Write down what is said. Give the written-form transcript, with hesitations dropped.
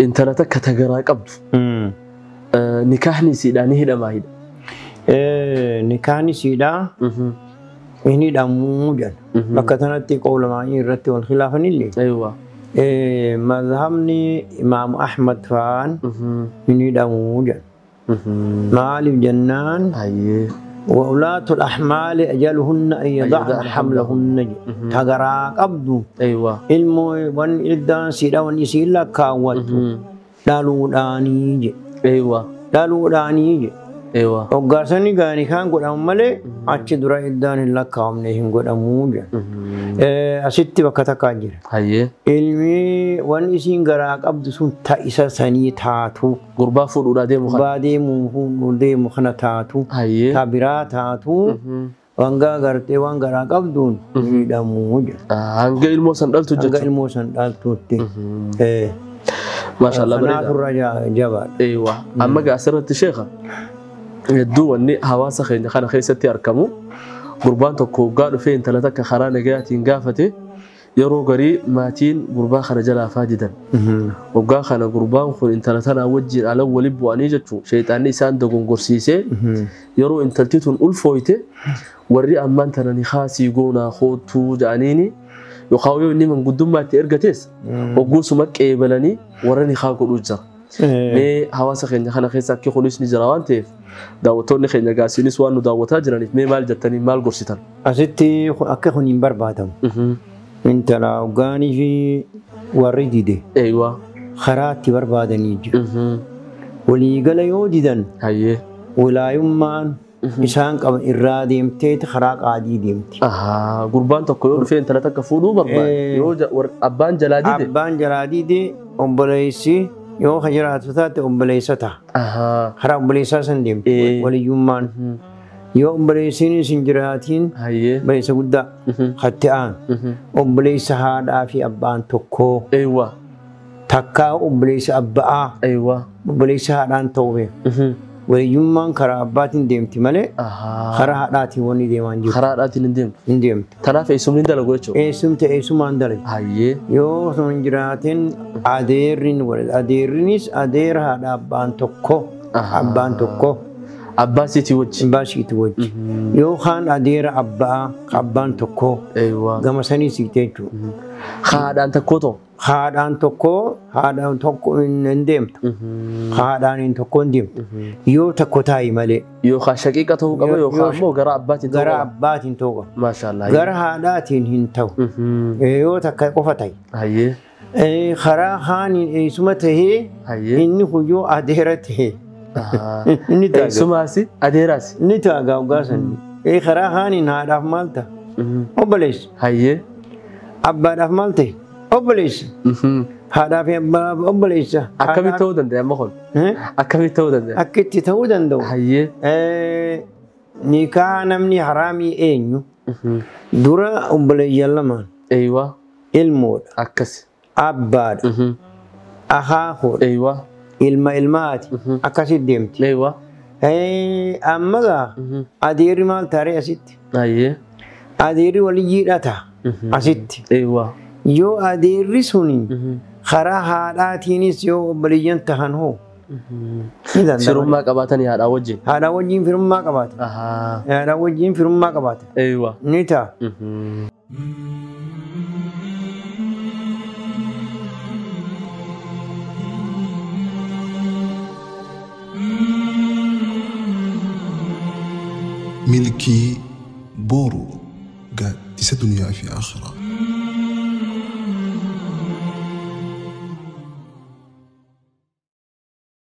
Intala takka tagaraa qabdu. Nikaahni isiidhaa ni hidhamaa hidha. Nikaahni isiidhaa hin hidhamuu jedha. Bakka kanatti qawlamaanii irratti wal khilaafanillee. Aywa. Mazhabni Imaamu Ahmad fa'aan hin hidhamuu jedha. Maaliif jennaan? وأولاة الأحمال أجلهن أن يضعن حملهن تغرا قبض أيوة ilmoo wan iddaan siidha wan isiin lakkaawwattu dhaluudhaanii je. أيوة Dhaluudhaanii je. أيوة Hoggaasanii gaanii kaan godhamu malee achi dura iddaan hin lakkaawamne hin godhamuu jedha. Asitti bakka takkaa jira. Hayyee. Ilmi wan isiin garaa qabdu sun ta isa sanii taatu. Gurbaa fuudhuudhaa deemu kana. Gurbaa deemu deemu kana taatu. Hayyee. Ta biraa taatu. Wanga gartee waan garaa qabduun miidhamuu jedha. Hanga ilmoo san dhaltu Hanga jechuudha. ilmoo san dhaltuutti. Maashaallah bareeda. Kanaatu irra jabaadha. Eewa. Amma gaa asirratti sheekha hedduu wanni hawaasa keenya kana keessatti argamu gurbaan tokko hoggaa dhufee intala takka karaa nagayaatiin gaafate yeroo garii maatiin gurbaa kana jalaa faa didan. Hoggaa kana gurbaan kun intala tanaa wajjin ala waliin bu'anii jechuun sheexaanni isaan dogongorsiisee yeroo intalti tun ulfooyte warri ammaan tana ni haasii goonaa koottuu jedhaniini yookaan yoo inni manguddummaatti ergates hogguusuma qeebalanii warra ni haa godhuu jira. Mee hawaasa keenya kana keessa akki kunis ni jira waan ta'eef daawwattoonni keenya gaasiinis waan nu daawwataa jiraniif mee maal jettanii maal gorsitan? Asitti akka kun hin barbaadamu. Intala hoggaanii fi warri dide Eeyywa. karaa itti barbaadanii jiru. Waliigala yoo didan Hayyee. walaayummaan isaan qaban irraa deemteeti karaa qaadii deemti. Gurbaan tokko yoo dhufee intala takka fuudhuu barbaade yoo abbaan jalaa dide. Abbaan jalaa dide obboleessi yoo ka jiraatu taate obboleessa ta'a. Karaa obboleessaa san deemti waliyyummaan. Yoo obboleessiinis hin jiraatiin obboleessa guddaa hatti aanu obboleessa haadhaa fi abbaan tokkoo. Eewwa. Takkaa obboleessa abbaa. Eewwa. Obboleessa haadhaan ta'uu beeku. Waliyyummaan karaa abbaatiin deemti malee karaa haadhaatiin wanni deemaa hin jiru. Karaa haadhaatiin hin deemtu. Hin deemtu. Kanaaf eessumni hin dalagu jechuudha. Eessumti eessumaan dalagu. Hayyee. Yoo sun hin jiraatin adeerri ni godhata. Adeerrinis adeera haadha abbaan tokko. Abbaan tokko. Abbaa siitii wajji. Abbaa siitii wajji. Yookaan adeera abbaa abbaan tokko. Gama sanii siitee jechuudha. Haadhaan tokko ta'u. Haadhaan tokko haadhaan tokko hin deemtu. Haadhaan hin tokko hin deemtu. Yoo tokko taa'i malee. Yookaan shaqiiqa ta'uu qaba yookaan immoo gara abbaatiin ta'uu Gara qaba. abbaatiin ta'uu qaba. Maashaallah. Gara haadhaatiin hin ta'u. Yoo takka qofa ta'i. Hayyee. Karaa haaniin eessuma tahee inni kun yoo adeera tahee. Inni ta'a. Eessumaas adeeraas. Inni ta'a gaa'ugaa sanii. Karaa haaniin haadhaaf maal ta'a? Obboleessa. Hayyee. Abbaadhaaf maal ta'e? Obboleessa. Haadhaa fi abbaa obboleessa. Akkamitti ta'uu danda'a amma kun? Akkamitti ta'uu danda'a? Akka itti ta'uu danda'u. Hayyee. Nikaa namni haraamii eenyu? Dura obboleeyyan lamaan. Eeyywa. Ilmoodha. Akkas. Abbaadha. Akaakuudha. Eeyywa. Ilma ilmaati. Akkasitti deemti. Eeyywa. Amma gaa adeerri maal taaree asitti? Hayyee. Adeerri waliyyiidha ta'a asitti. Eeyywa. Yoo adeerri suni karaa haadhaatiinis yoo obboleeyyan tahan hoo ni danda'ama. Firummaa qabaatanii haadhaa wajjin. Haadhaa wajjin firummaa qabaata. Haadhaa wajjin firummaa qabaata. Eeyywa. Ni ta'a. Milkii boru gaaddisa duniyaa fi akhiraa.